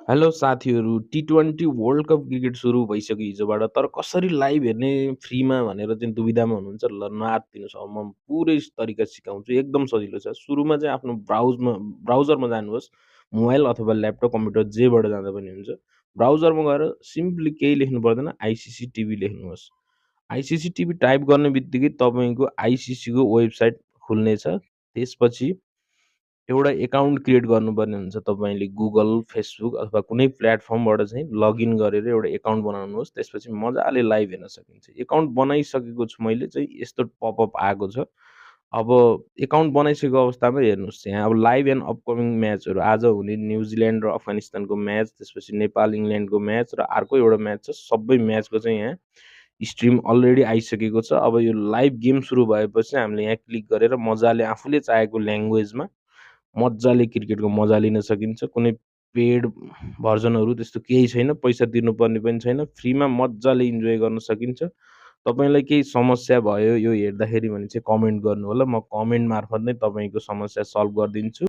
Hello साथीहरू, टी20 world cup cricket सुरु भइसक्यो हिजोबाट। तर कसरी लाइभ हेर्ने फ्रीमा भनेर चाहिँ दुविधामा हुनुहुन्छ? ल नआत्तिनुहोस्, अब म पुरै तरिका सिकाउँछु। एकदम सजिलो छ। सुरुमा चाहिँ आफ्नो ब्राउजरमा जानुहोस्। मोबाइल अथवा ल्यापटप, कम्प्युटर जेबाट जाँदा पनि हुन्छ। ब्राउजरमा गएर सिम्पली केही लेख्नु पर्दैन, आइसिसी टिभी लेख्नुहोस्। आइसिसी टिभी टाइप गर्ने बित्तिकै तपाईँको आइसिसीको वेबसाइट खुल्नेछ। त्यसपछि एउटा एकाउन्ट क्रिएट गर्नुपर्ने हुन्छ। तपाईँले गुगल, फेसबुक अथवा कुनै प्लेटफर्मबाट चाहिँ लगइन गरेर एउटा एकाउन्ट बनाउनुहोस्। त्यसपछि मजाले लाइभ हेर्न सकिन्छ। एकाउन्ट बनाइसकेको छु मैले चाहिँ, यस्तो पपअप आएको छ। अब एकाउन्ट बनाइसकेको अवस्थामा हेर्नुहोस्, यहाँ अब लाइभ एन्ड अपकमिङ म्याचहरू आज हुने न्युजिल्यान्ड र अफगानिस्तानको म्याच, त्यसपछि नेपाल इङ्ल्यान्डको म्याच र अर्को एउटा म्याच छ। सबै म्याचको चाहिँ यहाँ स्ट्रिम अलरेडी आइसकेको छ। अब यो लाइभ गेम सुरु भएपछि हामीले यहाँ क्लिक गरेर मजाले आफूले चाहेको ल्याङ्ग्वेजमा मजाले क्रिकेटको मजा लिन सकिन्छ। कुनै पेड भर्जनहरू त्यस्तो केही छैन, पैसा तिर्नुपर्ने पनि छैन। फ्रीमा मजाले इन्जोय गर्न सकिन्छ। तपाईँलाई केही समस्या भयो यो हेर्दाखेरि भने चाहिँ कमेन्ट गर्नुहोला। म कमेन्ट मार्फत नै तपाईँको समस्या सल्भ गरिदिन्छु।